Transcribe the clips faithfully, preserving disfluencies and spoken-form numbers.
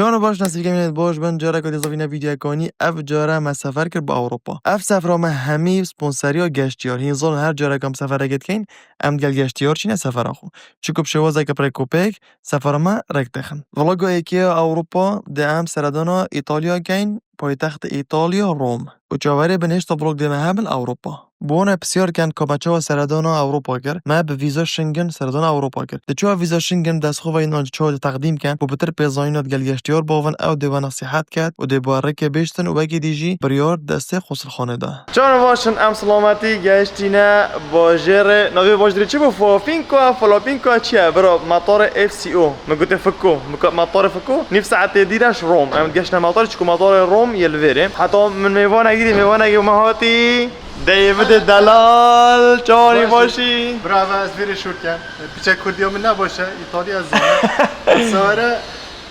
Çawan baş, nasîbî kemînet baş bin, careka dî zafîne vîdeoyeka nî. Ev care me sefer kir bi Ewropa. Ev sefera me hemî sponseriya geştiyar. Hîn zon her careka em sefereke dikeyn, em gel geştiyar çîne sefera xwe. Çiku bi şêwazeke pirêkopêk sefera me rek dixin. Vloga yekê ya Ewropa de em seredana Îtalya keyn, paytextê Îtalya Rom. Û çaverê bi nêşta vlog dê me hebin Ewropa. Bi wana pisyar ken ka me çawa seredana Ewropa kir, me bi vîza Schengen seredana Ewropa kir. Di çawa vîza Schengen dest xwe veyî nan çawa di teqdîm ken, ku bitir pêzanîna di gel geştiyar bavin ew dê we nesîhet ket û dê bi we rikê bêştin û wekî dî jî biryar destê qosilxanê de. Çawan baş in, em silametî geştîne bajêrê. Navê bajêrê çi bû? Fopinko, Flopinko çi ye? Bira, metarê F C O. Min gotê Fiko. Min got metarê Fiko. Nîv saetê dî re ji Rom. Em geştine metarê, çiku metarê Rom yê li vêrê. Heta min mêvanek dî, mêvanekê me hatî. Davidê delal, çawanî başî? Bira, ez vêrê şûr kem. Piçek kurdiya min ne baş e, Îtalya ez zanim. Sare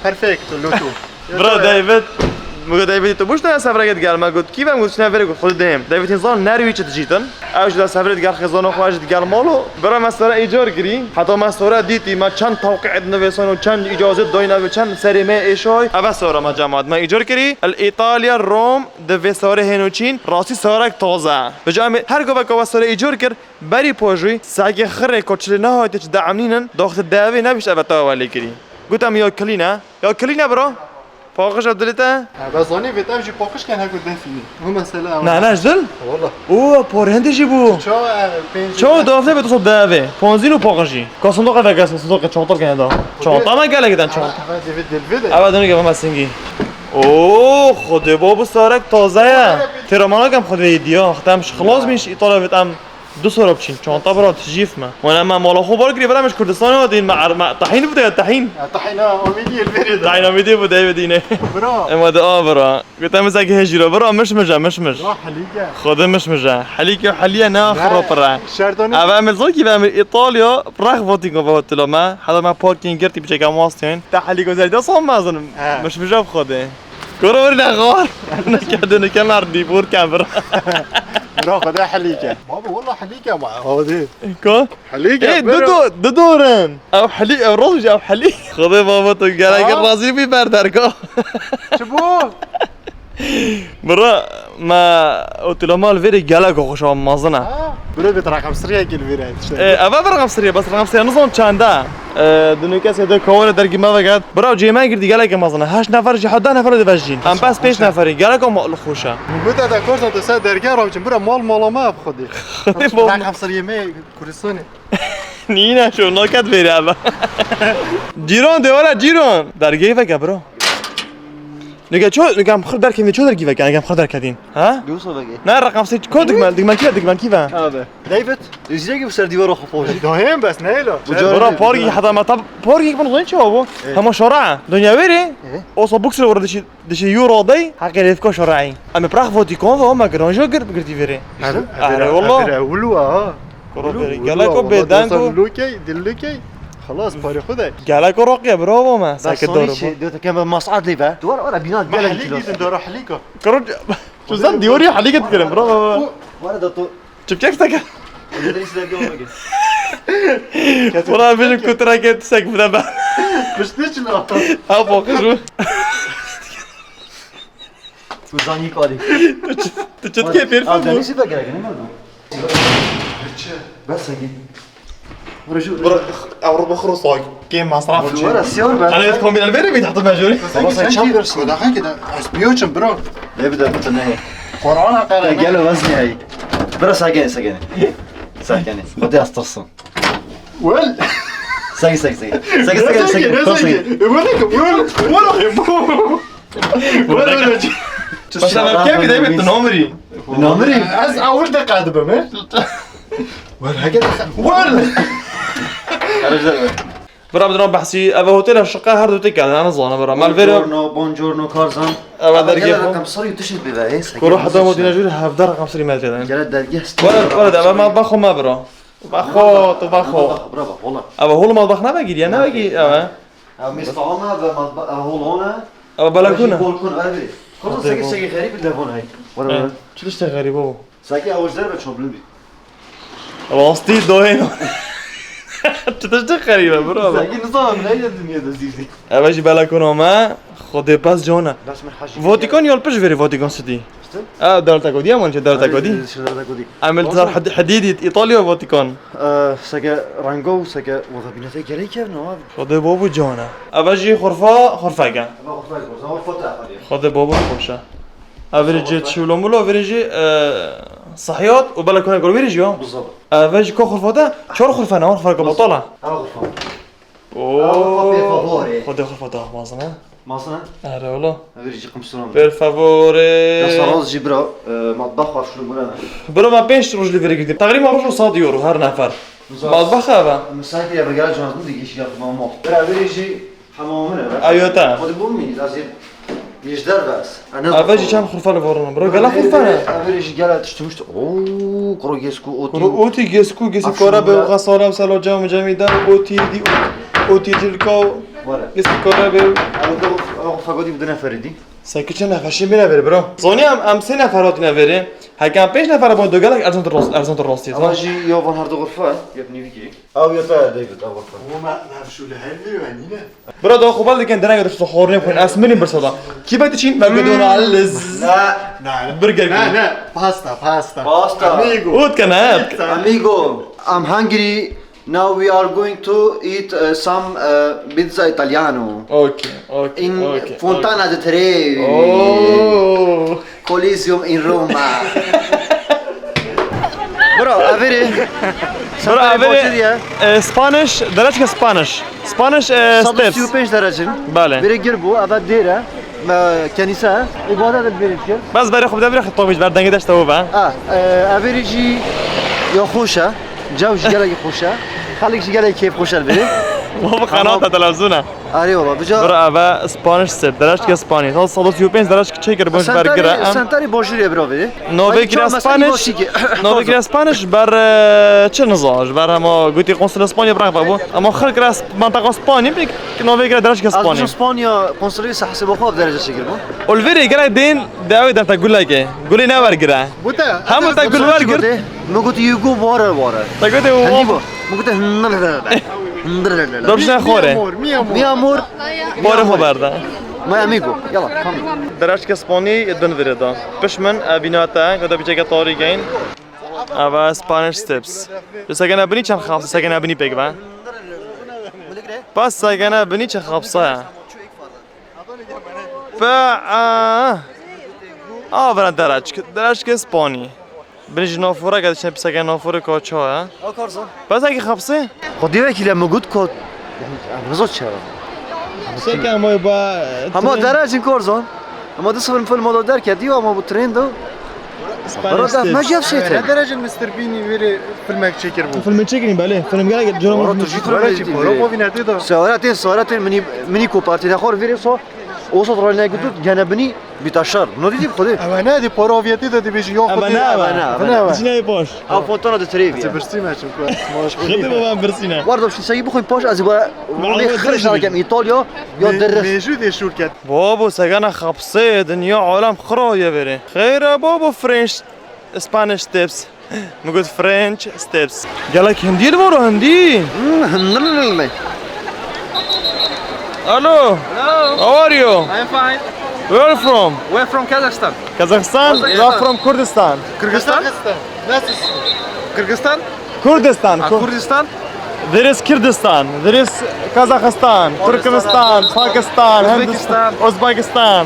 perfecto, loto. Bira David, min got David, tu boş ne sefereke digel me got, kî ve? Min got, çine vêrê got, xwedî dêm. David hîn zan nerwî çi dijîtin. Ew jî de seferê digel xêzana xwe, ez jî digel malo. Bira me sare îcar kirî. Heta me sare dîtî, me çend tewqî dinivîsan û çend îcazet dayîne ve çend serê me êşay. Eve sare me cemaat, me îcar kirî. El Îtalya, Rom, di vê sare hêno çîn, rastî sarek taze. Bi ca em ê her gaveka we sare îcar kir, berî pajûyî, seke xirê koçilê nehatiye çi deemnînin, doxtê devê nebîşt eve te welê kirî. Gotem ya kilîne. Ya kilîne bira. Paqij e dilê te? Ha, be zanî vê tev jî paqij ken heko defî. Bu mesele ew. Ne, ne, ji dil? Wala. O, por hende jî bû. Ço, e, pênc. Ço dafte be tu sab deve. Ponzîn û paqij jî. Ka sindoqe veke, sindoqe çantal kene da. Çanta me gelek den çanta. Ha, ha, divê dilvê de. Eve dönük yapamaz singi. Oo, xwedê bo bu sarek taze ye. Têra mana kem xwedê diya. Xtem şi xilas bin şi Îtalya vet em. Du sor biçîn, çanta bira tijîf me. Wana me mala xwe bar kirî, bira me ji Kurdistanê hatîn, me er-, me tehîn bide ya tehîn. Ya, tehîna Amêdiyê li vêrê de. Tehîna Amêdiyê bû, deyvê dîne. Bira. Ema de a bira. Gote min zek hejî re, bira miş mij e, miş mij. Bira helîk e. Xwedê miş mij e. Helîk e, helî ye, ne xiro pir e. Şerdanê. Eve em zor kî ve em Îtalya, rexvotingo ve hotela me. Hada me parking girtî biçeke mastên. Te helîk o zerî de son mezinim. He. Miş mij e bi Xwedê. Koro weri ne xar. Ne kerdin, ne kemer dî, bor kemir. Bira, Xwedê helîk e. Baba, wala helîk e ma, hadi. Ko? Helîk e, Ê, bira. Dido, didorin. Ew helî, ew roz ew helî. Xwedê baba tu gelek Ha? Razî bî ber derga. Çi bû? Bira, me otila mal veri gelek xweş a mazin e. Ha? Bira, bir rakam siriyekî li veri işte. Ê, eve bir rakam siriye, bas rakam siriye nizam çende. Ê, dinu kesê de kawale dergî me veget. Bira, cê me girdi gelek mazin e. Heşt nefer jî, heda nefer de vejîn. Em bes pêş neferî. Gelek ama li xweş e. Bu da da korsa da ser dergah ram çin. Bira mal mala me bi Xwedê. Xwedê bol. Rakam siriye me Kurdistanê. Nîne şo naket vêrî eve. Cîran de were cîran. Dergehî veke bro. Nige ço, nige em xir derkevin, ço dergî veke, nige em xir derkevin. Ha? Diyosa veke. Ne, rakam sê, ko digmen, digmen kî ve, digmen kî ve? Abi. David, ziregi bi ser dîwara xwe pojî. Dahêm bes, ne la? Bura parkî, heta me tab-, parkî bin zon çi bu? Hema şara. Dünya veri. Osa buksur orada dişi Dişê yû rodey heqê lêvka şoreî. Em ê prax votî kon ve, me giran jî gir-, girtî vêrê. Are, wala. Ewil wa ha. Kuro vêrê. Geleko bêdeng û dillikey, dillikey. Xelas, parê xwe de. Geleko roqiye, bravo me. Seke dor. Diyote kem masat lê ve. Duvar ara bina gelek kilos. Dara helîka. Kuro, tu zan dîwarî helîka dikirin, bravo. Wara da to Çipçek seke. Wala bêjim ku tu reket sek bide be. Piştî çi la? Ha, bakış bu. Tu zanî karî. Tu çi, tu çi dikê pêr? Deniz de gerek ne merdum? Bes seki. Bura, ew rû bixir û sag. Kêm masraf çi? Wala siyar be. Hani komînan veri bir tahta mecburi. Baba sen çap versin. Kodaxa ki de, ez biyo çim bro. Ne bir de bu ne? Korona kare. Gel o vazne ay. Bro, sakene, sakene. Sakene. Hadi astırsın. Well. Sakene, sakene, sakene. Sakene, sakene, sakene. Sakene. E, bu ne ki? Well, well. Mesela kemi de bir nomri. Nomri. Ez awul de kadibim, he? Well, hakikaten. Well. Bira, bidin behsî, eve hotela şiqe her du tê kerdin, ez zana bira. Malvêre. Buongiorno, buongiorno, Karzan. Eve dergê xo. Rakam sirî tişt bide, he? Koro heta modîne jûr hevdar rakam sirî me têden. Gele dergê. Wala, wala, eve malba xo me bira. Ba xo, tu ba xo. Bira, ba, wala. Eve hol malbax ne vegîriye, ne vegî, eve. Eve mistana, eve malba, eve holona. Eve balakona. Balkon, eve. Koro seke, seke xerîb levon hay. Wala, wala. Çi tiştê xerîb o? Seke ew ji derve çaplin bî. Rastî doyê. Çi tiştê xerîb e, bira. Seke nizanim, ne ye dinyê de zîvdî. Eve jî belekona me. Xwedê bes cana. Bes min hejî. Vatikan ya li pişt verê Vatikan City? Stim? Ev dewleta Kurdî, em çi dewleta Kurdî? Şi dewleta Kurdî. Em li ser hed-, hedîdî Îtalya Vatikan. Ee, seke rengo û seke wada bînete gelek kevn e. Xwedê babo cana. Ev jî xurfa, xurfeke. Eva xurfa, xurfa, xurfa te xwedê. Xwedê babo xweş e. Ev verê jî çiwlo mulo, verê jî, e, sahiyat û bela kone gor verê jî ya. Bizav. Ev jî ka xurfa te, çar xurfa ne, xurfa ka batala. Eva xurfa. Oo. Eva xurfa pê favore. Xwedê xurfa te mezin e. Mezin e? Erê wala. Ev jî qimsûran. Per favore. Ya saraz jî bira, e, matbax xwe şûn bûne. Bira me pênc roj li verê girtî. Teqrîben roj û sed euro her nefer. Matbax eve. Misafir ya begara canazın digişi ya mamo. Bira verê jî Hemamine be. Ayo te. Xwedî bû min, lazim. Ji derve ez. Eve jî çend xurfa li vorine. Bro, gela xurfa ne? Eve jî gela tişt tişt. Oo, kuro gesku, oti. Kuro oti, gesku, gesku kore be, xasara, salo, cam, camî de, oti, di, oti, cilka, gesku kore be. Eve de xurfa godî bi du neferî dî. Seki çend nefer şîn bîne verê, bro? Zonî em, em sê nefer hatine verê. Heke em pênc nefer bûn, do gelek erzan tu rast, erzan tu rastî. Eve jî ya van her du xurfa, yek nîvîkî. Ew ya te David, ew wata. Bû me, me şûle her vê ve nîne. Bira da xwe bal dikin, denege dişt xornê xwin. Ez minim birsa da. Kî be diçîn? Me gudona liz. Ne. Ne, ne. Burger Ne, King. Ne. Pasta, pasta. Pasta. Amigo. Ut kana. Pizza. Amigo, I'm hungry. Now we are going to eat, uh, some, uh, pizza italiano. Okay, okay, In okay, Fontana okay. Di Trevi. Oh. Coliseum in Roma. Bro, averê. Bro, averê, e, Spanish, derecke Spanish. Spanish, e, steps. Sed û sî û pênc derece. Bale. Bire gir bu, ava dêre. Me kenîse. Îbade de bire gir. Bas bere xwe de bire xwe tobî ver dengê deşte o be. Ah, e, averê jî ya xweş e. Caw jî gelekî xweş e. Xelk jî gelekî keyf xweş e bire. Bu qenata televizyona. Arê wala, bica. Bira eve Spanish step, derecke Spanish. Sal sal û sî û pênc derecke çêkir bûn ji ber gire, e. Sentarê boşî ye bira vê. Navê gire Spanish, navê gire Spanish ber, e, çi niza, ji ber hema gotî konsul Spanya bira bû. Ama xelk gire sp-, mentaqa Spanya, pek navê gire derecke Spanish. Spanya konsulî se hesaba xwe derece çêkir bû. Olveri gire din de ew dente guleke. Gulê ne wer gire. Hemû te gul wer gir. Min got, "You go water, water." Te gote, "Wow." Hendî bû. Min gote, "Hındır." Hındır. Rojne xore. Mi amor, mi amor. Xore xwe berda. My amigo. Yalla, come. Derecke Spanî din vire da. Piş min, e, bîna te, gote biçeke tarî geyn. Ava Spanish Steps. Tu sekene binî çend xapse, sekene binî pêk ve. Pas sekene binî çend xapse. Pe, a, a, vera dereçk, dereçke Spanî. Bin ji nafore ke diçine piseke nafore ka ça ye. A Karzan. Peseke xapsê? Xwedî wekîle min got ko. Nizo çi ye? Piseke ama ba. Hema derecin Karzan. Ama di sifir film da derketî ama bu trend o. Bro, def me jev şeytir. Ne derecin mister Bean'î wêrê filmek çêkir bû? Filmek çêkirin, belê. Film gelek cora. Bro, tu jî film çêkir. Para movîne tê de. Sara tê, sara tê, minî, minî ko partî de xor vêrê so. O sot rol ne gudut, gene binî bîta şer. No dîtî xwedê. Ewe ne, dî para aviyetê de dibêjî ya xwedê. Ewe ne, ewe ne. Ewe ne, ewe. Çinayê paş. Ew fontana di tirê bîye. Ez birsîme çimku. Xwedê baba em birsîne. Warda şu seyî bixwîn paş, ez ê ba xirij nakem Îtalya, ya deris. Mêjû dê şûr ket. Babo, segana xapsê, dinya alem xiraye verê. Xeyr e babo, French, Spanish tips. Min got French steps. Gelek hindî li varo hindî. Hmm, hindî. Hello. Hello. How are you? I'm fine. Where are you from? We're from Kazakhstan. Kazakhstan? Kazakhstan. We are from Kurdistan. Kyrgyzstan? Kyrgyzstan? Kurdistan. Ah, Ku- Kurdistan. There is Kurdistan. There is Kazakhstan, Turkmenistan, Pakistan, Hindistan, Uzbekistan.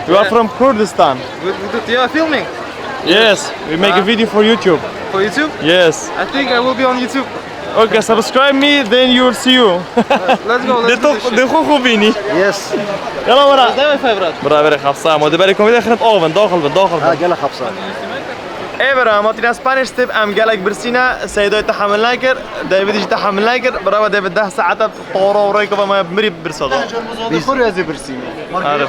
You are from Kurdistan. Good, good, good. You are filming? Yes, we make a video for YouTube. For YouTube? Yes. I think I will be on YouTube. Okay, subscribe me, then you will see you. Let's go, let's do this shit. De xwe xwe bînî. Yes. Yala wara. Bira verê xapsa, ama de berê komî de xirib avin, daxil bin, daxil bin. Ha, gela xapsa. Ê bira, ma tîna Spanish tip em gelek birsîne, Seydoy tehemil nekir, David jî tehemil nekir, bira ve David deh saete tora û rêkova me mirî birsa da. Biz xwe ez ê birsîne. Arif.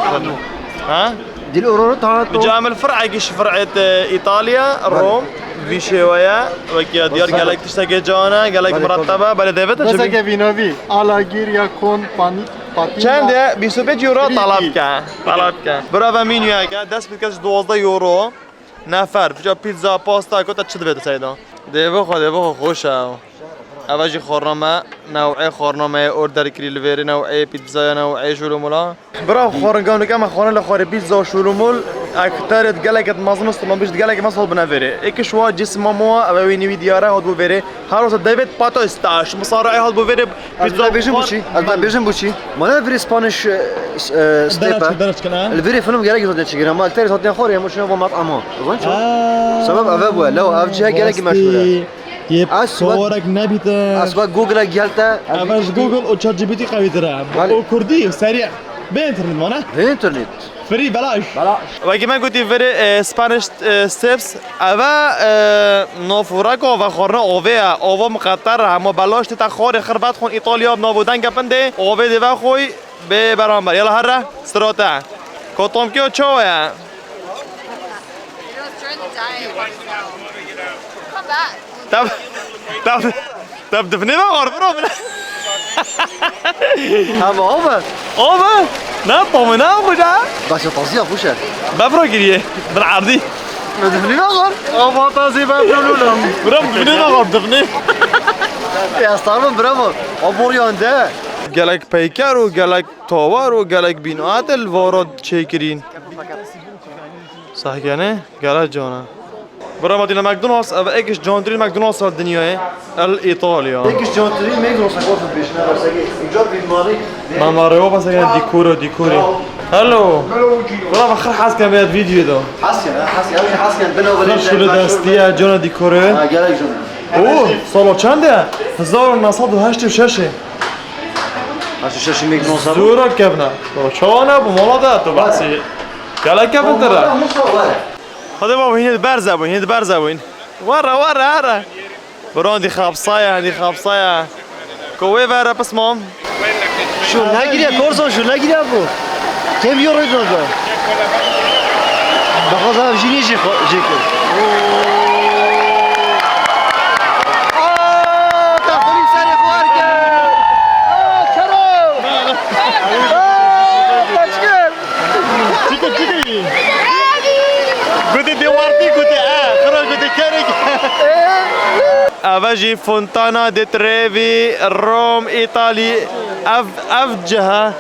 Ha? Dil ororo tanto. Camil fir'ekî ji fir'et, e, Îtalya, Rom, vî şêweye, wekî ya diyar gelek tiştekê cane, gelek mirettebe, belê David. Beseke vînavî, ala gîr ya kon, panik, patina. Çend e? Bîst û pênc euro talab ke. Talab ke. Bira ve menüyeke, dest bike ji duwazdeh euro. Nefer, piça pizza, pasta, kota çi divê tu seyda? Dê bixwe, dê bixwe, xweş e. Eve jî xorna me, New'ê xwarina me yê order kirî li vêrê, new'ê pîtzaya, new'ê şûlûmûla. Bira, xwarin gavnik, em xwarin li xwarê pîtza û şûlûmûl, ekterê di gelek mezin û sirnabîş di gelek mezin bûne vêrê. Êkiş wa cisma moa, ew ê wî nî wî diyare hat bû vêrê. Her wisa David Patosta, ji Misarayê hat bû vêrê. Ez pîtza bêjim xwar- boçî, ez bêjim boçî. Mana virê Spanish, e, s-, e, stepe. Deraç, deraç kena. Li virê film gelek zor çêkirin, ama ekterê hatine xwarê, em şuna bo mat'ama. Zan ço? Aa, sebeb eve bû, lew ev cih gelek meşhur e. Yê Ez wek, porek nebîte. Ez wek Google-a gel te. Eve ji Google û ChatGPT qewîtir e. Belê. Û kurdî, serî. Bê internet mane? Bê internet. Free, belaş. Belaş. Wekî me gotî, virê, e, Spanish, e, Steps. Eve, e, navxwireka vexwarina avê ye. Ava miqeter e. Hema belaş tê te xwarê xirbet xwin Îtalya, bi nav û dengê pindê. Avê dê vexwî. Bê beramber. Yala here, sirate. Kotomkiyo çawa ye? Tab, tab, tab difnê ve xor, bro, bile. Ama o be. O be. Ne, tamı ne bu ya? Başa taziya xweş e. Bebro giriye. Bin erdî. Difnê ve xor. Ama tazi bebro lulum. Bro, difnê ve xor, difnê. Ya, starvin, bravo. O boryan de. Gelek peyker û gelek Tawar û gelek bîn ate li vara çêkirîn. Sehkene gelek cana. Bira Madîne McDonald's, ev êkiş cantirîn McDonald's a dinyayê. El Italia. Êkiş cantirîn McDonald's a gotin pêşine versegê. Îcar bîn marî. Mama rewa basegê dîkoro, dîkorê. Hello. Bira ve xir hez kem vê videoyê de. Hasya, hasya, ew jî hasya, bin o. Xir şule destiye, cana dîkoro. Ha, gelek cana. Oo, sala çend e? Hezar û neh sed û heştê û şeş e. Heşt û şeş mêk non sabû. Zora kevna. Zora çawa ne bu mala da tu bahsi. Gala kevin tera. Hadi baba, hîn berze bû, hîn berze bû. Wara, wara, wara. Bro, hindî xapsaya, hindî xapsaya. Ku wê vere pismam. Şûl negiriye, korsan şûl negiriye bu. Kêm yo rê dozda. Bexwazam jî nî jî xo-, jê kir. Aa, te xurî serê xwe erke. Aa, kero. Aa, teşkil. Çikir, çikir. Gudi dê wartî gudi, e, xira gudi kerek. Eve jî Fontana di Trevi, Rom, Îtalî. Ev, ev cihe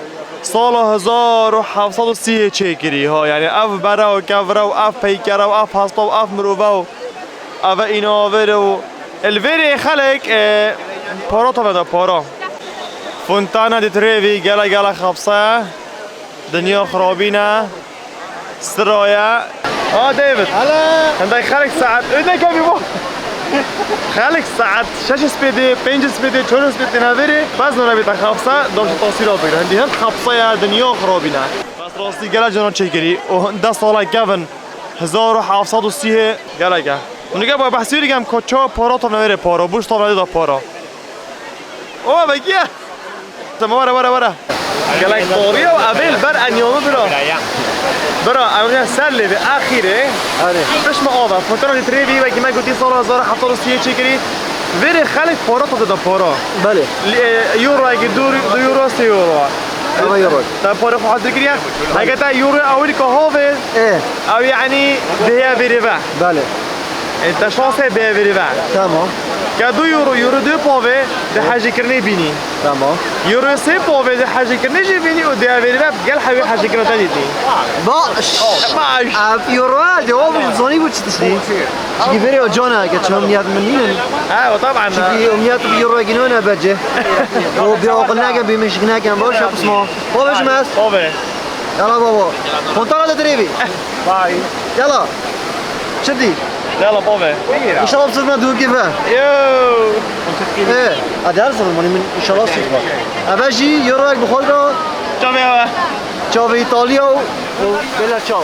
sala hezar û heft sed û sî çêkirî ha. Yani ev bere û kevre û ev peykere û ev hespa û ev mirove û eve îna vêre û li vêrê xelek, e, para taveda para. Fontana di Trevi gele gele xapse. Dinya xirabîne. Siraya. Ha, David. Hala. Hindek xelk saet. Öde kevî bu. Xelk saet şeş spêdê, pênc spêdê, çar spêdê têne vêrê. Bes nûne bîte xapse, dawşi tasîra bigre. Hindî hind xapse ya dinya xirabîne. Bes rastî gele cana çêkirî. O hinde sala kevin. Hezar û heft sed û sî gelek e. Hûn dike behsî wî dikem ku çawa para tavne vêrê para. Bûş tavne da para. O, vekiye. Tamam, were, were, were. Gelek tariye û evê li ber enyamî bira. Bira, ew ne ser lê vê axîrê. Erê. Pişma ava, fotoğrafê trêvî wekî me gotî sala hezar heft sed û sî çêkirî. Vêrê xelk para tade da para. Belê. Li, e, euroyekî du, du euro, sê euro. Ava euro. Te para xwe hazir kiriye. Heke te euro ewil ka havê. E. Ew yani diheye vêrê ve. Belê. E, te şans heye bê vêrî ve. Tamam. Ke du euro, euro du pavê di hejêkirinê bînî. Tamam. Euro sê pavê di hejêkirinê jî bînî û dê vêrî ve gel hewî hejêkirina te dîtî. Baş. Baş. Ev euro ha, cevap zanî bu çi tiştî. Çünkü veri o cana ke çi umniyat min nînin. Ha, o taban. Çünkü umniyat bi euro ginone bence. O bir okul neken, bir mişik neken, boş yapısma. Boş mez. Tabii. Yala baba. Kontara da dirêvî. Vay. Yala. Çi dî? Yala baba. İnşallah bu sefer dûr gibi. Yo. Ee, hadi her zaman benim inşallah sıkma. Eve jî euro ek bu xwe da. Çavê eve. Çavê İtalya û, û bela çav.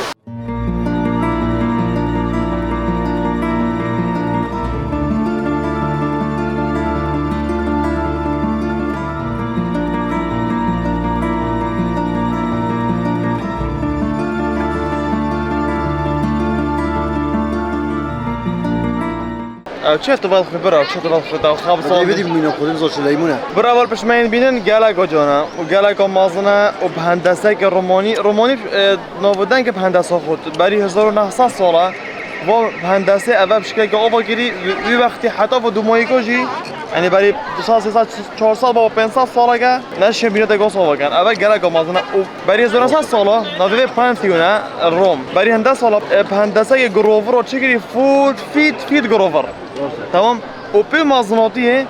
Ew çi tu vel xwe bira, çi tu vel xwe da xab Hadi sal. Bidî bimîne xwe, zor Süleymune. Bira vel pişmeyên bînin gelek ocana û gelek mezine û bi hendeseke romanî, romanî, e, navdeng bi hendesa xwe. Berî hezar û neh sed sala. Bo hendesê eve pişkekê ava kirî, wî wextî heta bo dûmayîko jî, yanî berî du sed, sê sed, çar sed, bo pênc sed saleke neşên bîneteke ava kin. Eve gelek mezin e. Û berî hezar sed sala, navê vê Pantheon e, Rom. Berî hende sala, e, hendeseke girovir o çi kirî, fût, fît, fît girovir. Tamam. Û pê mezinatiyê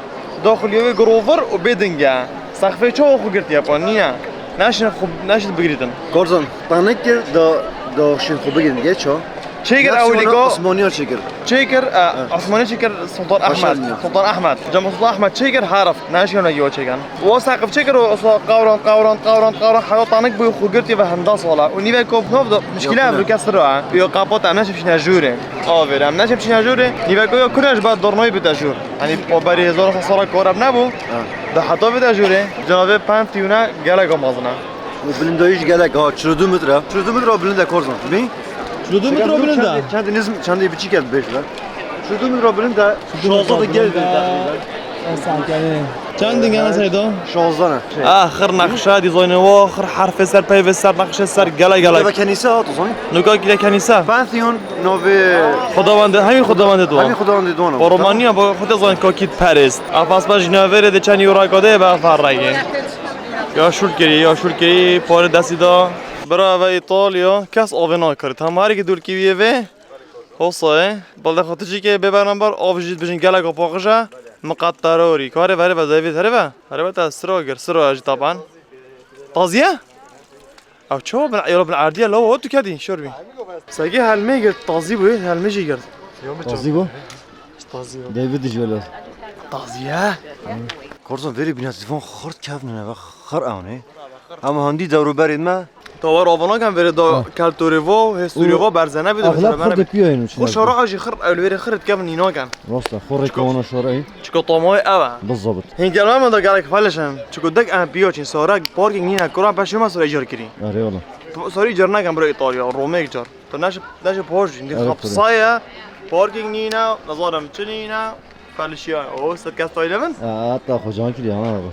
daxilî wê girovir û bê dinge. Sexfê çawa xwe girtiye pa nîne. Neşin xwe, neşin bigirîtin. Korzan, tanik kir da, da şin xwe bigirîn, geç o. Çêkir Nefsî ewlî wana go. Osmaniya çêkir. Çêkir, e, Osmanî çêkir Sultan Ahmed. Sultan Ahmed. Cem Sultan Ahmed çêkir herif. Neşin wekî o çêkin. O seqif çêkir û, o so qawran, qawran, qawran, qawran, heta tanik bû xwe girtiye ve henda sala. Û nîveko nov da muşkîle ev kesir o. Yo kapot em neşin şine jûrê. Avêr em neşin şine jûrê. Nîveko yo kure ji ber dornoyê bite jûr. Hani o berî hezar sala kor ev nebû. Ha. Da heta vê de jûrê. Cenabê Pantheon'e gelek mezin e. Û bilindayî jî gelek ha, çil û du metre. Çil û du metre bilind e Korzan. Bî? Çil û du metre bilind e. Çend, çend nizm, çend biçîk e bêj be. Çil û du metre bilind e. Şazda da gel. Çend dingene Seydo? Şazda ne? Ah, xir nexşe, dîzaynê wa, xir herfê ser, peyvê ser, nexşê ser, gele gele. Eve kenîse ha, tu zanî? Nuka kî de kenîse? Pantheon, navê Xudawandê, hemî xudawandê dua. Hemî xudawandê dua. Bo romaniya, bo xwe de zanî kakît perest. Afaspa jî navê rê de çend euro kade be afa rege. Ya şûr kirî, ya şûr kirî, pare destî da. Bira ve Îtalya, kes avê nakir. Tam harî ki dûrkî wî vê. Hosa ye. Balde xaticî ke bê bernambar, av jî dibêjin gelek paqij e. Miqat terorî. Karê verê ve zevî herê ve. Herê ve te siro gir, siro jî taban. Taziye? Ew çawa bin, ya bin erdiye lawa tu kedî, şor bî. Segi helmê girt, tazî bû, helmê jî girt. Tazî bû? Tazî bû. David jî wele. Taziye. Korzan verê bîna telefon xurt kevnine ve xir ewnê. Ama handî dewruberên me. Tawar avanakan verê da keltorê vo, hê Sûrî vo berze nebî de. Axlaq xurt piyo ên. Xo şara jî xir, ew li verê xir dikevin nînaken. Rast e, xo rêka wana şara ên. Çiko tamayê ev e. Bizabit. Hîn gelme me da gelek felişin. Çiko dek em piyo çin sara parking nîne, kuran peşê me sara îcar kirî. Erê wala. Sarî îcar nekin bira Îtalya, Romê îcar. Tu neşe, neşe poj, indi hapsaya, parking nîne, nazarim çi nîne, felişiya. O, sed kes tayde min? Aa, hatta xocan kirî, ana abi.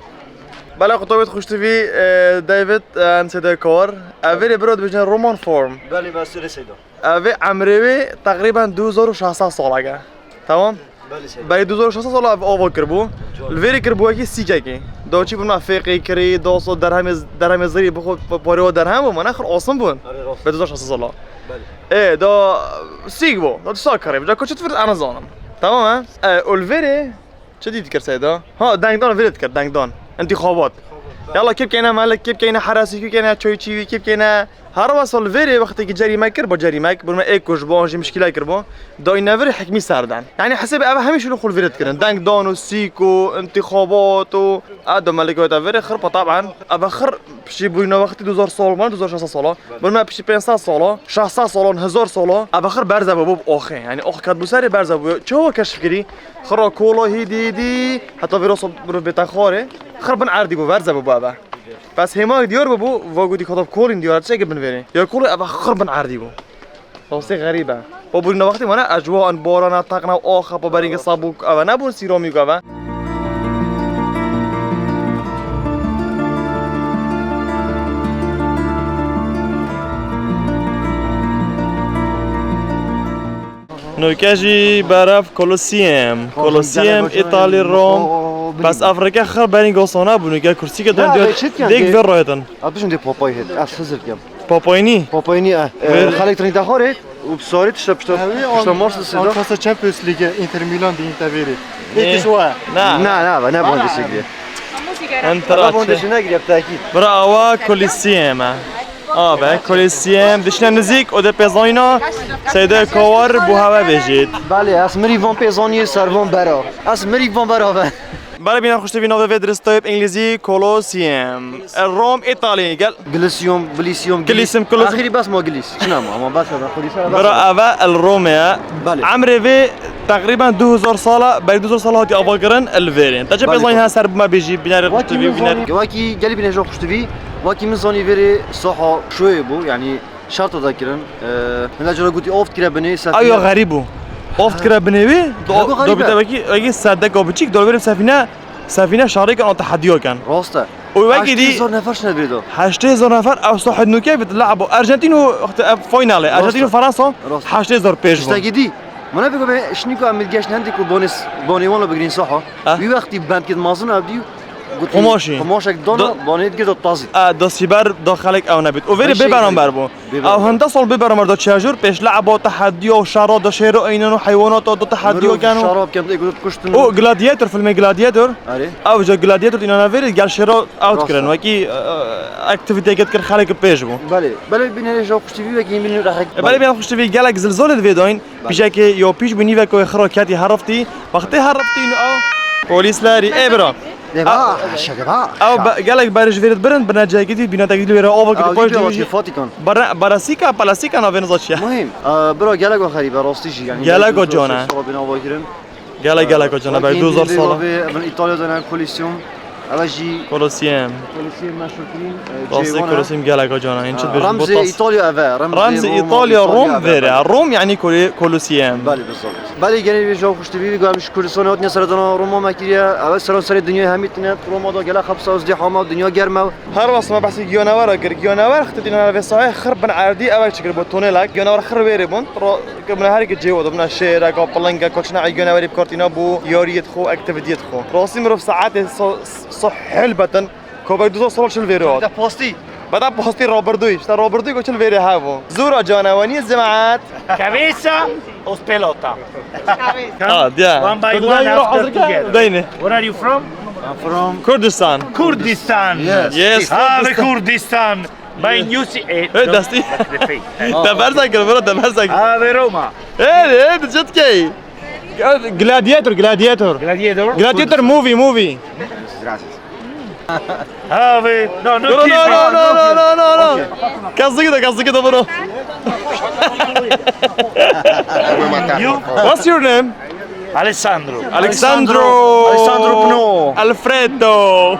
Bela kutabet xuştivî, e, David, e, en sede kor. Evê bira dibêjin Roman form. Belê, ben sürü seyda. Evê emrê wê teqrîben du hezar û şeş sed salek e. Tamam? Belê, seyda. Belê du hezar û şeş sed sala ev ava kiribû. Li vêrê kiribû wekî sîkekê. Do çî bûna fêqê kirî, do so derhemê, derhemê zirî bixwe p-, parê o derhem bû, mana xir asim bûn. Erê, rast. Be du hezar û şeş sed sala. Belê. Ê, do sîk bû. Do tu sa kirî, bi ca koçit vir ana zanim. Tamam he? E, û li vêrê çi dî dikir seyda? Ha, dengdan vêrê dikir, dengdan. Întîxabat. Yala kê bikeyne melik, kê bikeyne herasî, kê bikeyne çoyçîvî, kê bikeyne Her wesa li vêrê wextekî cerîmek kir, bo cerîmek, bo me ê ku ji bo an jî mişkîle kiribû, dayîne vir hikmî ser dan. Yanî hesêbê ev hemî şûlê xwe li vêrê dikirin. Dengdan û sîk û intixabat û a do melikê weta vêrê xir pa taban. Ev xir piştî bûyîna wextî du hezar sal, man du hezar şeş sed sala. Bo me piştî pênc sed sala, şeş sed sala, hezar sala. Ev xir berze bû, bû axê. Yanî ax ket bû serê berze bû. Çawa keşf kirî? Xira kola hîdî hîdî. Heta vêro sob mirov bête xwarê. Xir bin erdî bû, berze bû bu eve. Bes hêmak diyar bû, bû, va gotî, "Xwedê kolîn diyar, çi eke bin vêrê?" Ya kolî eva xir bin erdî bû. Rastî xerîb e. O bûrîna wextî mane, ecwa, en borana, teqna, axa, pa berîngê sabûk, eve nebûn, sîramîk eve. Nûke jî berev Kolosîyem. Kolosîyem, Îtalî, Rom. Bes ev rêke xir berî gosona bû, nûke kursîke don dêk vê royetin. Ev bijin dê papayî hêt, ez hizir dikem. Papayî nî? Papayî nî, e. Xelek tirî daxwarê û bi sarî tişta pişta, pişta Mars de sêda. Ankasa Champions League, Inter Milan de Inter vêrê. Ê kiş wa. Na. Na, na, ne Bundesliga. Entra. Bundesliga negiriye, bi tekîd. Bira awa Kolosîyem e. Abe, Kolosîyem, dişine nizîk, o de pêzanîna Seyda Kowar bû heve bêjît. Belê, ez mirî van pêzaniyê ser van bera. Ez mirî van bera ve. Bere bîna xuştevî navê vê diristayê bi îngilîzî Kolosîyem. El Rom, Îtalî, gel. Gilisium, Bilisium, Gilîsim, Gilîsim. Axirî bes ma Gilîs. Çi nama, ama bes e, Kolosîyem. Bira eve El Romê ye. Belê. Emrê vê teqrîben du hezar sala, belkî du hezar sala hatî avakirin, el vêrê. Te çi pêzanî hene ser bû me bêjî, bînerê xuştevî, bînerê. Wekî gelî bîne jî xuştevî. Wekî min zanî vêrê saha şoyê bû, yanî şerta da kirin. E, min cara gotî oft kire binê sefîne. Ayo xerîb bû. Oft kire binê wî, do, do bîte wekî, wekî serdeka biçîk, do vêrê sefîne, sefîne şarêke an tehediya ken. Rast e. û wekî dî heştê hezar nefer şine vê de. Heştê hezar nefer, ew saet nûke bit, labo Arjantin û, ev finale, Arjantin û Fransa, heştê hezar pêş bûn. Tiştekî dî. Min nebê ku bê şinî ku em digeştin hendê ku bonê, bonê wan li bigirîn saha. Ha? Wî wextî bend kit mazin ev dî. Qumaşî. Qumaşek dana, banê digir da tazî. A, da sîber da xelek ew nebit. Û vêrê bê beramber bû. Ew hinde sal bê beramber da çejur pêş laba tehediya û şera da şêro eynan û heywanat da tehediya ken û şarab ken ê kuştin. O Gladiator, filmê Gladiator. Arê. Ew ja Gladiator inana vêrê gel şêro out kirin. Wekî, e, e, aktiviteyek kir xelek pêş bû. Belê. Belê bînerê ja xuştî vî wekî bînî rehek. E, belê bînerê xuştî vî gelek zilzolê divê dayîn. Belê. Pîjekê ya pîş bû nîveko xira ketî heriftî. Wextê heriftî û ew. Polîslerî, ê bira. Deva, şeke va. Ew be-, gelek berê ji vêrê dibirin, birine cihekî dî, bîna tekî dî wêre ava kiri koy cihî. Barasîka, palasîka navê niza çi ye? Muhîm. Bira gelek o xerîbe, rastî jî, yanî gelek o cana. Sala bîna ava kirin. Gelek, gelek o cana, belkî du hezar sala. Min Îtalya dene Kolosseum. Eve jî Kolosseum. Kolosseum meşhurtirîn, e, rastî Kolosseum gelek o cana. Remzê Îtalya eve, remzê Îtalya, Rom vêre. Rom yanî Kolo-, Kolosseum. Belê, bizanî. Belê, genê vê jaw xuştî vî, vî gelmiş Kurdistanê hatine seredana Roma me kiriye. Ev seran serê dinyayê hemî tine, Roma da gelek hepsa, izdîhama, dinya germ e. Her wexta me behsê giyanewera kir. Giyanewer xite dîna vê sahê xir bin erdî eve çi kiribû, tonelek. Giyanewer xir wêrê bûn. Ro-, kiribûne her yekê cihê xwe de, bûne şêrek, a, pilingek, a, çi ne giyanewerî bikartîna bû, yariyê xwe, aktivitiyê xwe. Rastî mirov saetê so-, so-, hilbetin. Kovek du hezar sala çil vêrê hat. Te pastî. Beda pastî Robertûy. İşte Robertûy ku çil vêrê hebû. Zûra canewenî cemaat. Cabeça os pelota. Ah, diya. One by one after together. Deyne. Where are you from? I'm from Kurdistan. Kurdistan. Yes. Yes, ah, Kurdistan. Kurdistan. By you see, eh, hey, destî. Te berza kir, bro, te berza kir. Ah, ve Roma. Hey, hey, tu çi dikey? Gladiator, Gladiator. Gladiator? Gladiator movie, movie. Gracias. Ave, no, no, no, no, no, no, no, no, no. Kazıkı da, kazıkı da bunu. You? What's your name? Alessandro. Alessandro. Alessandro Pno. Alfredo.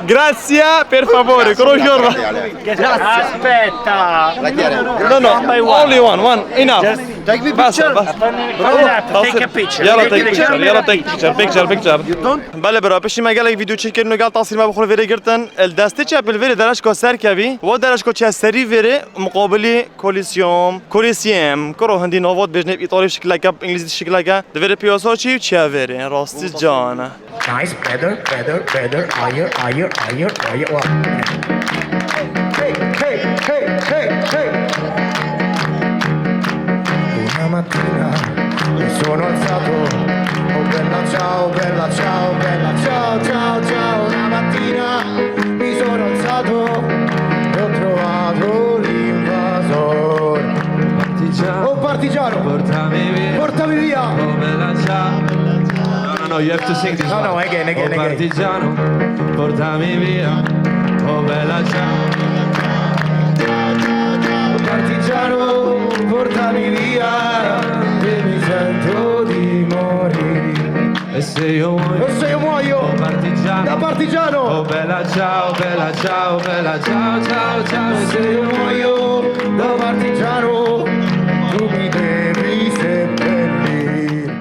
Grazie, per favore, conosciamo. Aspetta. No, no, only one, one, enough. Take me picture. Bas, bas. Take a picture. Yalla, take picture. Yalla, take picture. Picture, picture. Belê bira, piştî me gelek vîdeo çêkirin û gel tasîr me bi xwe vêrê girtin. Li destê çep li vêrê dereşka serkevî, wa dereşka çe serî vêrê muqabilî Kolosseum. Kolosseum. Kuro hindî nava dibêjin, bi îtalî şikileke, bi îngilîzî şikileke. Di vêrê piyasa çi û çiye vêrê. Rastî can e. Nice, better, better, better, higher, higher, higher, higher. Hey, hey, hey, hey, hey. Una mattina mi sono alzato. Oh bella ciao, bella ciao, bella ciao, ciao, ciao. Una mattina mi sono alzato e ho trovato l'invasor. Partigiano, oh partigiano, portami via. Portami via. Oh bella ciao. No, no, no, you have to sing this one. No, no, again, again, again. Oh partigiano, portami via. Oh bella ciao. Partigiano, portami via, che mi sento di morire. E se io muoio? E se io muoio? Da partigiano. Da partigiano. Oh bella ciao, bella ciao, bella ciao, ciao, ciao. E se io muoio da partigiano, tu mi devi seppellir.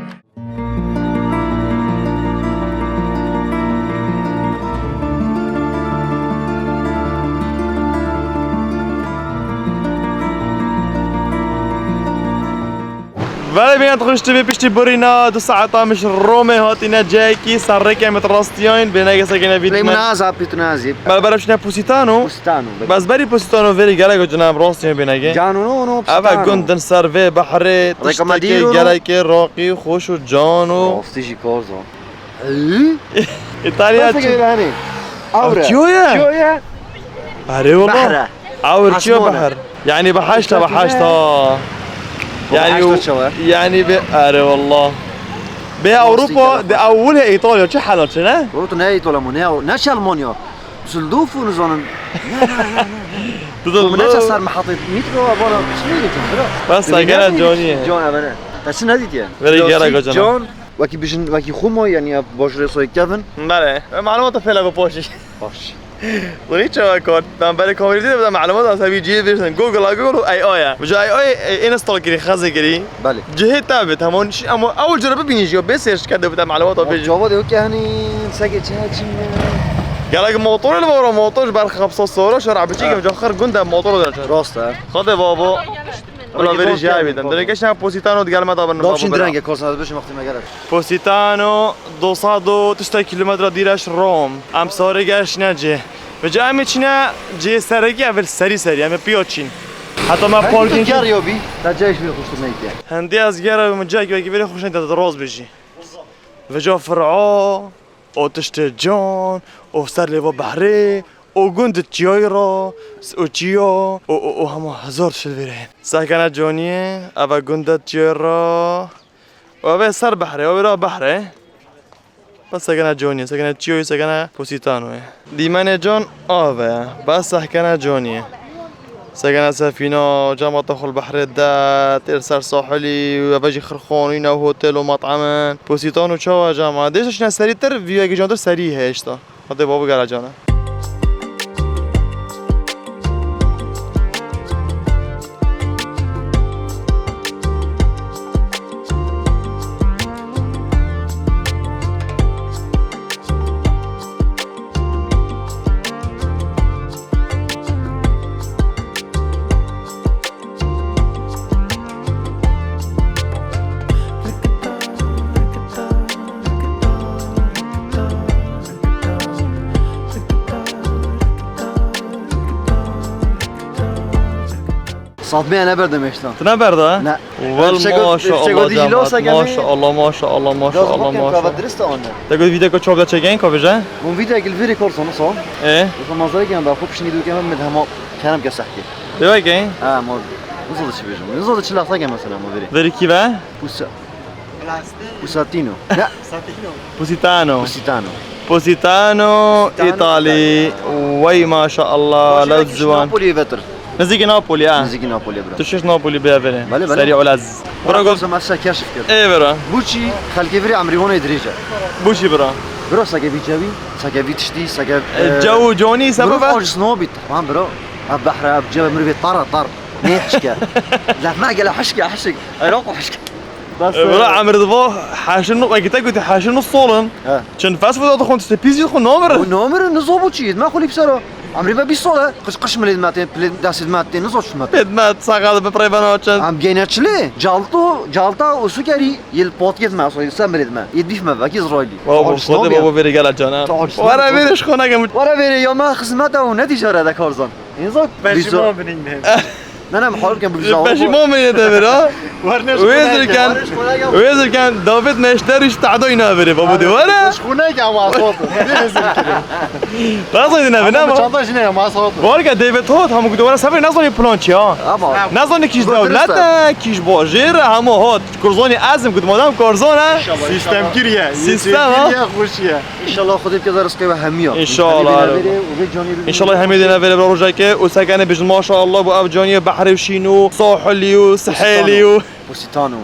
Belê bîna xweş tibî piştî birîna du saeta min ji Romê hatîne cihekî ser rêkê min rastiyayîn bênege sekene vît. Lê min azab pî tu nazî. Bel berem şine Positano. Positano. Bes berî Positano verî gelek cina em rastiyayîn bênege. Cano no no. Eve gundin ser vê behrê tiştekê gelekê raqî xweş û can û. Rastî jî kar zan. Îtalya. Nasıl çi? Geliyor hani? Ew çiyo ye? Çiyo ye? Erê wala. Behre. Ew çiyo behr. Yani beheşt e, beheşt ha. Yani beheşt çawa? Yani be, erê wala. Be Ewropa de ewil he Îtalya çi helal çi ne? Ewropa ne Îtalya mı? Ne ne çi Almanya? Düsseldorf û nizanim. Ne ne ne ne. Düsseldorf. Ne çi ser mehatê metro bana bir şey getir bira. Bas gene caniye. Can evene. Te çi nedîtiye? Verê gera gocana. Can. Wekî bijin, wekî xwe ma, yanî ya bajarê soyê kevin. Belê. Em malûmata fêla bipoşî. Baş. Wî çawa kar? Em berê kamerî dî, em malûmata ser vî cihê bêjin. Google a Google û A I a. Bi A I, e, install kirî, xezê kirî. Belê. Cihê te bi, tamam, şi-, ama ewil cara bibînî jî, bê sêr şikerde bi te malûmata bêjin. Cevabê weke henî seke çi, çi ne? Gelek motor li vora motor ji ber xemsa sora şer biçî, ha, gem caxir gund e motor de. Rast e. Xwedê babo. Wala verî jî ay bîtin. Dirêkeşan Positano digel me da bin. Dawşin direnge korsan ez bişim wextê me gerek. Positano du sed û tiştek kilometre dîreş Rom. Em sarê geş ne cê. Ve cê em ê çine cê serekî ev serî serî. Em ê piyo çîn. Heta me parkîng. Ger yo bî. Ta cayş bî xuştir neyke. Hindî ez gera min cayek wekî verî xuştir neyke, roz bijî. Ve ca fir'a. O tiştê can, o ser lêva behrê, o gund çiyayê ra, o çiya, o, o, o hema hezar tişt li vê re hene. Sekene caniyê, eve gund çiyayê ra, o eve ser behrê, o eve ra behrê. Bes sekene caniyê, sekene çiyayê, sekene Positanoyê. Dîmenê can ave, bes sekene caniyê. Sekene sefîna, cema te xwe li behrê de, têr ser sahilî, û eve jî xirxanî ne, hotel û mat'em in. Posîtan û çawa cema? Dê şine serî tir, vîyekî can tir serî heye hêşta. Hadi babo gere cana. Satmaya ne berdim işte. Tu ne berda? Ne. Wel, maşallah, maşallah, maşallah, maşallah. Te got vîdeo çav de çekeyên, ka bêje? Hûn vîdeo gil vîrê kor sonu son. E? Wisa manzara gel, ba xwe piştî dû kem min hema kerem ke sehkê. Dewa ke? Ha, ma nizo de çi bêjim. Nizo de çi lafta ke mesela ma vîrê. Vîrê kî ve? Pusa. Pusatino. Ne? Pusitano. Pusitano. Pusitano, Îtalî. Wey maşallah, lew ziwan. Napoli vetir. Nizîkî Napoli, ha. Nizîkî Napoli, bira. Tu şiş Napoli bê verê. Belê, belê. Serî olaz. Bira, bira, gol. Masa keşif kir. Ê, bira. Bu çî xelkê virê emrî hone dirêje. Bu çî, bira? Bira, seke vî cewî, seke vî tiştî, seke, e, e, cew û canî sebebe. Mirov aciz nabît. Tamam, bira. Ev behre, ev cew, mirov ê tara tar. Ne hişke. Lef me gele hişke, hişk. Iraq hişke. Bas, e, bira, e, emir diva heşin, wekî te gotî heşin û solin. He. Çend fast food dixwin, tiştê pîs jî dixwin, namirin. O namirin, nizo bo çi, me xwe lî bi ser o. Emrê me bîst sal e, qiş, qiş milê me tê, pilê destê me tê, nizo çi me tê. Pêt me, saxa de bi pirê ve naçin. Em biyeyne çilê, calto, calta û sukerî, yê li patiyê me, yê ser milê me, yê dîf me, vekî Îsraîlî. Babo, Xwedê babo verê gela cana. Were verê ji xwe nekim. Were verê ya me xizmeta û netîcare de karzan. Însan peşiman binîne. Ne, ne, mixabin ken bu güzel. Peşiman binîne te ver ha. Wêzirken, wêzirken David Neşter iş tadayna verê babo de were. Şxuneke ama asot. Nasıl ne ver ama? Çanta jine ama asot. Var ke David hot, hemû ku were sefer nazanî plan çi ha. Ama. Nazanî kîj dewlet e, kîj bajêr e, hemû hot. Kurzonî ezim ku madem Kurzon e. Sistem kiriye. Sistem ha. Kiriye, xweşiye. Înşallah Xwedê bike rizqê we hemiya. Înşallah. Hemî dê nevêrê û vê canî bibîne. Înşallah hemî dê nevêrê bi rojekê û sekene bijin maşallah bu ev canî behrê û şîn û sahilî û sihêlî û. Posîtano.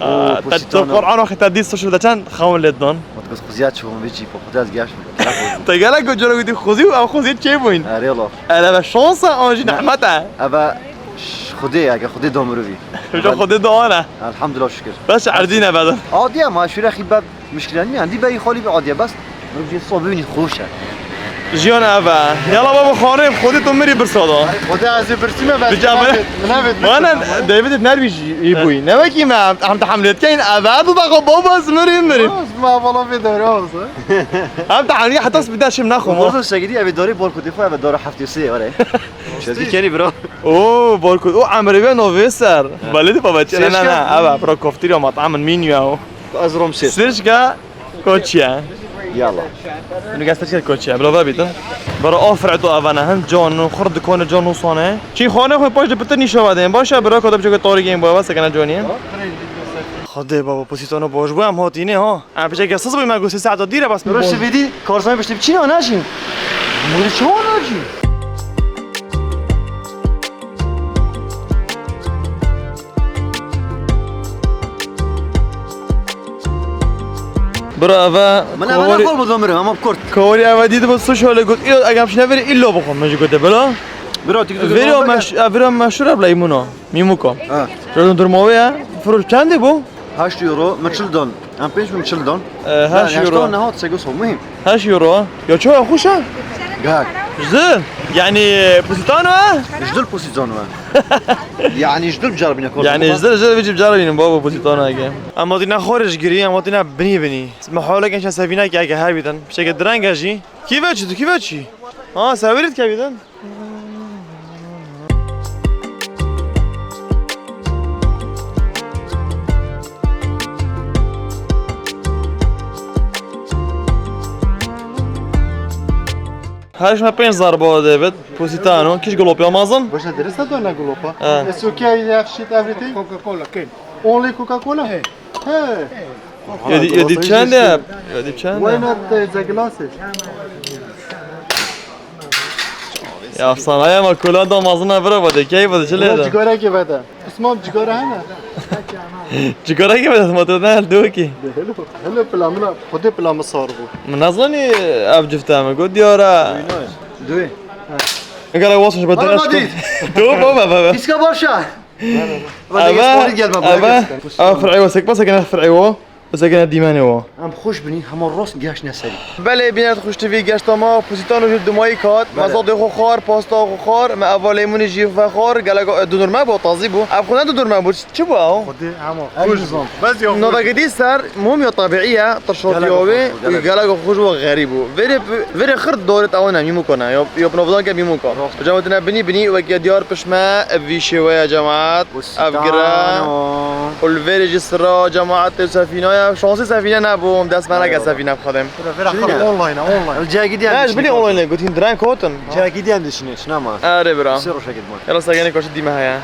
Aa, te Posîtano. Qur'an oxî te dî social de çend xewin lê didan? Ot gos xuziya çi bûm vê çî, xwe ez geş bûm. Te gelek ku coro gotî xuzî û ev xuzî çê bûyn? Erê Allah. Erê ve şans e, an jî nehmet e. Eve ş-, Xwedê, eke Xwedê da mirovî. Hocam Xwedê da ne? Elhamdülillah şükür. Bes erdî ne bedin. Adiye ma şûre xî bed. Muşkile niye? Dî beyî xalî bi adiye bes. Mirov jê sob bibînî xweş e. Jiyan ev e. Yala baba xanê Xwedê tu mirî birsa da. Xwedê ez ê birsîme bes. Rica me. Bana David nervî jî bûyî. Ne wekî me em, em te hemlêt keyin ev e, bu baka baba ez mirî mirî. Ma vala vê dewre olsa. Em te hemlî heta spîda şim naxum. Orada segidî ev dore bol ku defa ev dore heftê sê were. Şevdî kenî bro. Oo, bol ku. O emre ve no vê ser. Belê de baba çene ne ne. Ev e, bro koftirya mat'am min ya. Ez rom sê. Sirşka. Koçiye. Yalla. Bunu göster şey koçiye. Bila ve bitin. Bara afret o avana hem canu, xur dikone canu sane. Çi xane xo paş de bitir nişava den. Başa bırak o da bir şey tarih game bu avasa kana caniye. Hadi baba, positano boş bu hem hot yine ha. Ha, bir şey gelsiniz bu imago siz saat dira bas. Burası bidi, korsan bir şey çin o ne çin? Bu çon o çin? Bira eve. Min eve ne kol bu domirim ama kurt. Kori eve dîdi bu suş öyle gut. Îlo egam şine veri illo bu konu mecik gote bela. Bira tik tik. Veri o meş, veri o meşhur abla imuna. Mimuko. Ha. Şöyle durma ya. Fırıl kendi bu. Heşt euro, min çil don. Em pênc min çil don. Ee, heşt euro. Nehat sego so muhim. Heşt euro. Ya çawa xweş e? Gel. Ji dil. Yani Positano e? Ji dil Positano e. Yani ji dil bicaribîne kor. Yani ji dil, ji dil vêjî bicaribînin baba Positano eke. Em hatîne xorê ji girî, em hatîne binî binî. Meholek enşa sevîneke eke hebîtin. Pişteke direng e jî. Kî ve çi tu, kî ve çi? Ha, sewerît kevîtin. Her şuna pênc zarba David, Positano, kîş gulopya mazin? Başa derista dona gulopa. Ha. It's okay, you have shit everything? Coca-Cola, can. Only Coca-Cola? Hey. He. Yedi, yedi çende yap. Yedi çende. Why not uh, the glasses? Ya sana ya ma kola da mazına vira vade, key vade, çile Buna da. Cigara ki vada. Usman cigara hana. Cigara ki vade, ma tu ne do ki. Hele hele pilamına, xwedê pilamı sar bu. Min nazani ev cifte mi go diyara. Duy. Gala wasın şu bedel. Do baba baba. Piska başa. Ava, ava, ava fir'i wa sekma sekene fir'i wa. Sekene dimani wa. Em xoş binî, hema rost geş neserî. Belê bînet xweş T V geşta ma, Positano jî dumayî kat. Me zadê xwe xwar, pasta xwe xwar, me eva leymunî jî vexwar, gelek dudurme bû, tazî bû. Ev xwe ne dudurme bû, çi bû ew? Xwedê hema xoş zan. Navekî dî ser mumya tabiî ye, tirşotiya wê, gelek xweş bû, xerîb bû. Verê, verê xir dorê te ew ne, mîmûka ne, ya, ya bi navdan ke mîmûka. Cawetine binî, binî, wekî diyar pişme, ev vî şêweye cemaat, ev giran. Û li verê jî sira cemaatê sefînaya, şansî sefîne nebû, dest me neke sefîne bixwedem. Vera xir online, online. Cegî diyen. Ne, ji bilî online gotin, direng kotin. Cegî diyen dişine, şuna ma. Erê bira. Sê roşa gitman. Yala segenê koşi dîme heye.